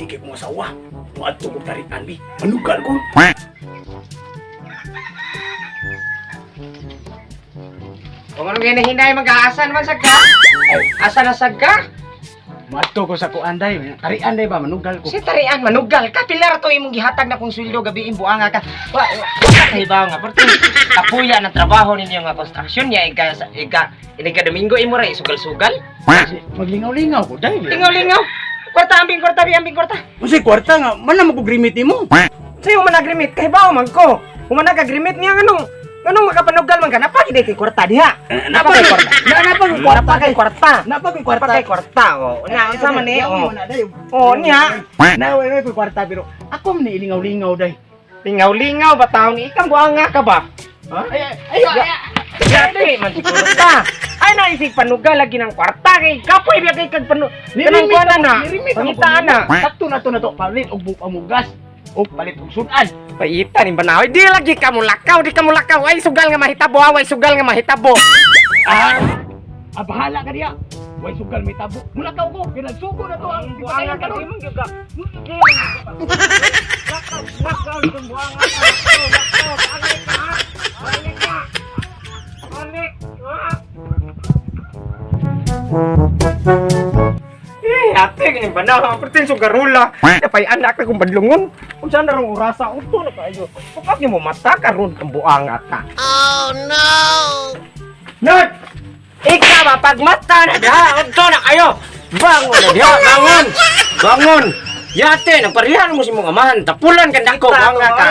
Busy kay kong asawa. Muadto kog tarian bi. Manugal ko. Kung anong hinahinay, mag-aasa naman sa ka? Asa na sad ka? Muadto ko sa kuan day. Tarian day ba manugal ko. Si tarian, manugal ka. Pila ra to imong gihatag na kung sweldo gabi buanga ka. Wa wa ka kahibaw nga. Pero kapuya ng trabaho ninyo nga construction niya ika ika ika Domingo imo ra sugal-sugal. Maglingaw-lingaw ko day. Lingaw-lingaw. Kwarta ambing kwarta bi ambing kwarta. Unsay kwarta nga man na magugrimit nimo. Sayo man agrimit kahibaw man ko. Kung man nag-agrimit niya nganong nganong makapanugal man ka napagi kay kwarta diha. Napa kay kwarta. Na napa kay kwarta Napa kay kwarta. Napa kay kwarta. Napa kay kwarta oh. Na unsa man ni oh. Oh niya. Na wala koy kwarta pero ako man ni ilingaw-lingaw day. Lingaw-lingaw ba taon ikang buanga ka ba? Ha? Ay ay ay. ay. Yate man siguro ta. Ay naisig panugal lagi ng kwarta kay kapoy biya kay kag panu. Kanang kuan na. Pangitaan na. Sakto na to na to palit og bukamugas og palit og sudan. Paita ni banaw. Di lagi ka mulakaw, di ka mulakaw. Ay sugal nga mahitabo, ay sugal nga mahitabo. Ah, ah bahala ka diya. Way sugal may tabo. Mulakaw ko, kinagsugo na to ang Buanga patayan ka karon. imong gyud ka. Lakaw, lakaw, buanga ka. Lakaw, balik ka. Balik ka. Balik. Ah. Eh, ate, ganyan ba na? Pertin sugarula. Napay anak na kong badlungon. Kung saan na rong orasa, uto na kayo. Kung mo mata, karon kang buanga ka. Oh no! Nerd! Ikaw ba, pag mata na diha, uto na kayo! Bangon na diha, bangon! Bangon! Yate, nagparihan mo si mong amahan, tapulan kang dako, buanga ka.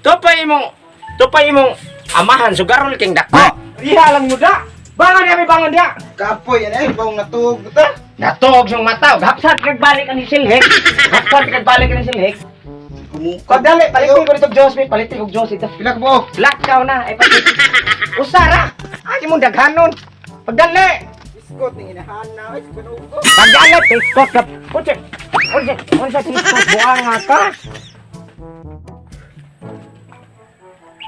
Tupay imong amahan, sugarol kang dako. Riha lang mo da! Bangon diha, may bangon diha! Kapoy yan eh, bawang natuog ta. Natuog siyang mata, hapsat kagbalik ang silhik. Hapsat kagbalik ang silhik. Kumuka. Pagdali, palitin ko dito Diyos, may palitin ko Diyos ito. Pila ka buok? Lakaw na, ay pati. Usara! Ay mong daghanon. Pagdali! Iskot ning inahana, ay kuno ko. Pagdali, piskot ka. Unsa, unsa, unsa piskot, buanga ka.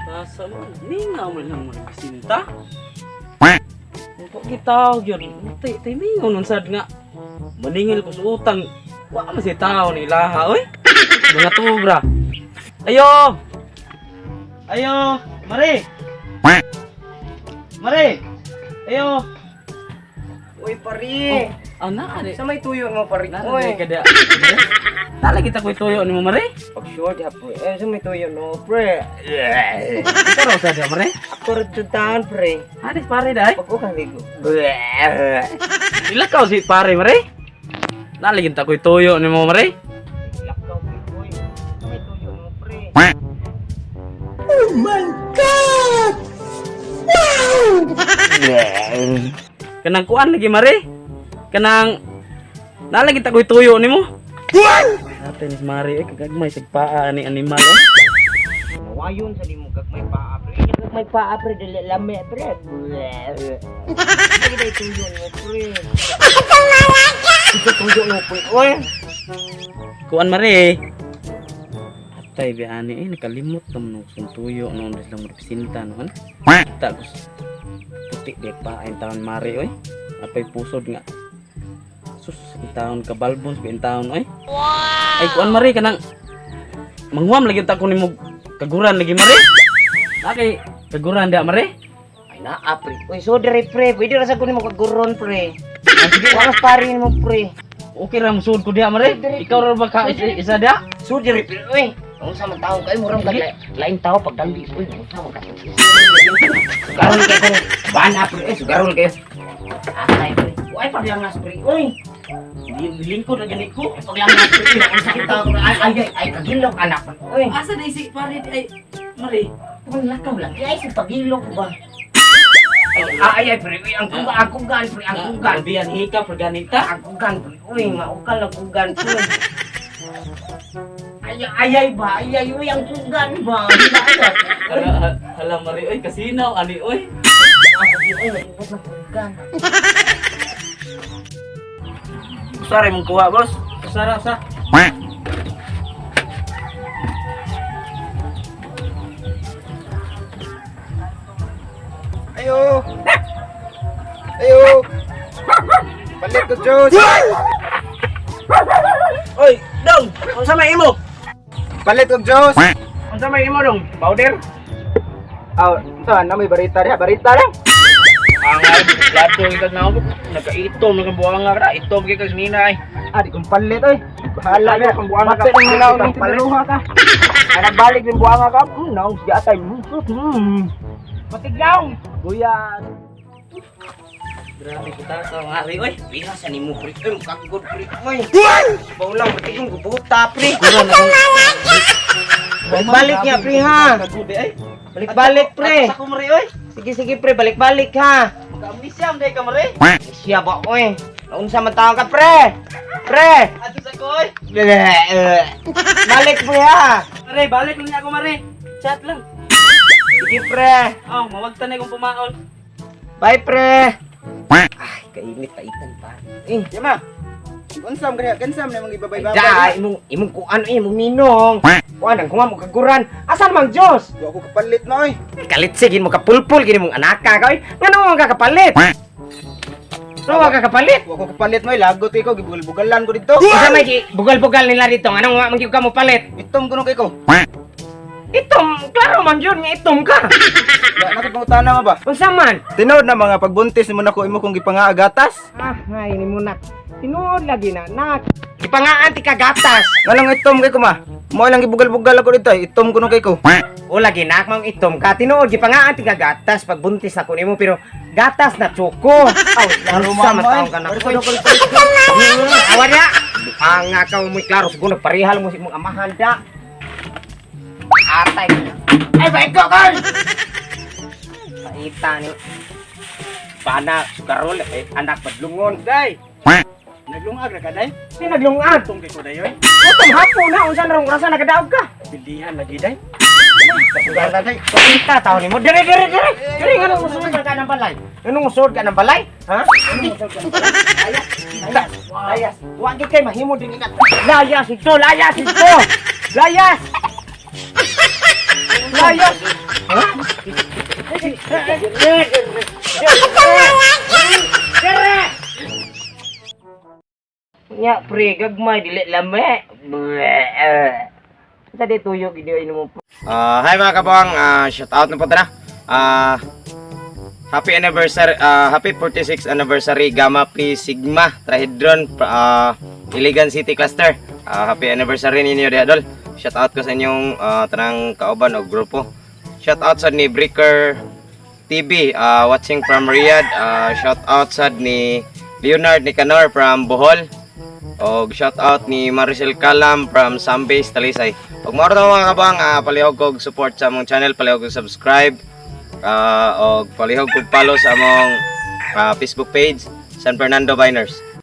Tasa mo, mingaw mo lang mo nagsinta. Kung kita yun, tay tay mingaw nun sad nga. Maningil ko sa utang. Wa man si tao ni ilaha, oy. Mga tubra. Ayo. Ayo, Mare. Mare. Ayo. Uy, pare. Ana ani. Sa may tuyo mo, pare. Nara Uy. kada. Nala kita ko'y tuyo ni mo, Mare. Pag sure, di pre. Eh, sa may tuyo no, pre. Ikaw raw sa diya, Mare. Ako rin taon, pre. Anis pare dai. Pag ukang ligo. Ilakaw si pare, Mare. Nala kita ko'y tuyo ni mo, Mare. Lakaw, pre. Uy, sa may tuyo mo, pre. Kanang kuan lagi mare. Kanang nalagi ta ko'y tuyo nimo. Ate ni mare eh kagagmay sa paa ni animal eh. Nawayon sa nimo kag may paa pre. Kag may paa pre dili lami pre. Sige day tuyo mo pre. Ito tuyo mo pre. Oy. Kuan mare. Atay bi ani eh nakalimot naman og sung tuyo noon lang mo representa noon. Kita ko puti di pa ang taon mare oy. Apay pusod nga. Sus, ang taon ka balbon sa taon oy. Ay kuan mare kanang manghuam lagi ta ko nimo kaguran lagi mare. Nakay kaguran da mare. Ay naa pre. Oy so dire pre. Pwede ra sa kunin mo kaguron pre. Sige, wakas pare nimo pre. Okay ra musuod ko diha mare. Ikaw ra ba ka isa, isa diha? So dire pre. Oy. Unsa man tawo kay murang kag lain tawo pagdali. Uy, unsa man ka. Sugarol kay kung bana pre. Eh, sugarol kayo. Atay pre. Uy, paglangas pre. Uy. Lingkod na gani ko. Paglangas pre. Unsa kita ay ay ay, ay kagilok anak. Uy. Asa na isi pare ay mare. Ang lakaw lagi ay sa pagilok ba? Ay, ay, ay, pre, uy, ang kugan, pre, ang kugan. Biyan hika pre ganita. Ang kugan, pre, uy, maukal ang kugan, pre. Ay, ay, ay ba, ay, ay, uy, ang kugan ba? Ay, Hala, hala mare oy kasinaw ani oy. ay, uy, maibot ng kugan. Usara imong kuha boss. Usara usa. Ayo. Ayo. Palit ko Diyos. Oy, do. Unsa may imo? Palit og Diyos. Unsa may imo dong? Powder? Aw, unsa na may barita diha, barita lang. Angay, plato ikag na ako. Nagkaitom na kang buwang nga ka. Itom kay kag sinina ay. Ah, di kong palit oy. Bahala na Kang buwanga ka. Matay ng naon ng Palit. tinuha ka. Ay nagbalik din buwanga ka. Naong sige atay. Patiglaw. Buyan. Grabe ko ta sa Mare, oy. Pila sa nimo, pre. Oy, mukagod, pre. Oy. Baw lang, pati kong gubuta, pre. Balik-balik niya, pre, ha. Balik-balik, pre. Sa kumri oy. Sige, sige, pre. Balik-balik, ha. Maka-amnesia man ka mare. Siya ba, oy. Naunsa man taon ka, pre. Pre. Ato sa koy. Balik, pre, ha. Mare, balik lang niya ako, mare. Chat lang. Sige, pre. Oh, mawagtan na kung pumaol. Bye, pre. Ay, kainit paitan pa. Eh, Yama. Unsa man kaniya kinsa man imong ibabay-babay. da, imong imong kuan eh, imong ninong. Kuan ang kuha mo kaguran. Asan mang Diyos? Wa ko kapalit na oy. Kalit sige mo kapulpul gini mong anaka ka oy. Ngano mo kakapalit? Ngano mo kakapalit? Wa ko kapalit mo oy, lagot ko gibugal-bugalan ko dito. Unsa may bugal-bugal nila dito? Anong wa man gyud ka mo palit? Itom kuno kay ko. Itom, klaro man yun nga itom ka. Wa na ko pangutana ma ba? Unsa man? Tinuod na mga pagbuntis nimo nako imo kong gipangaagatas. Ah, ay ni mo nak. Tinuod lagi na nak. Gipangaan ti kagatas. Nganong itom kay ko ma? Mo lang gibugal-bugal ako dito, ay, itom kuno kay ko. O lagi nak mong itom ka. Tinuod gipangaan ti kagatas pagbuntis ako nimo pero gatas na tsoko. Aw, Laro unsa man taon ka na. Pero sa dokol Awa na. Anga ka mo klaro siguro parehal mo sa imong amahan da. Atay. Ay ba ko kay. Paita ni. Pana sugarol eh, anak padlungon. Day. Naglungag ra ka day. Ni naglungag. Itom kay ko day oy. Utong hapon na unsa na rong rasa nakadaog ka. Bildihan lagi day. Paita taon nimo. Dire dire dire. Dire nganong musulod ka ng balay? Nganong musulod ka ng balay? Ha? Nganong musulod ka ng balay? Layas, layas, layas. Wa gid kay mahimo din ina. Layas ito, layas ito. Layas. Layas. Ha? Dire. Dire. Nya pre gagmay dili lame. Sa di tuyo gid mo. Hi mga kabuang, shout out na po tara. Happy anniversary, happy 46th anniversary Gamma P Sigma Trihedron Iligan City Cluster. Happy anniversary ninyo diha dol. Shout out ko sa inyong tanang kauban o grupo. Shout out sa ni Breaker TV watching from Riyadh. Shout out sad ni Leonard Nicanor from Bohol. Og shout out ni Maricel Calam from Sambase, Talisay. Pag mauro na mga kabang, palihog kog support sa among channel, palihog kog subscribe, og palihog kog follow sa among Facebook page, San Fernando Biners.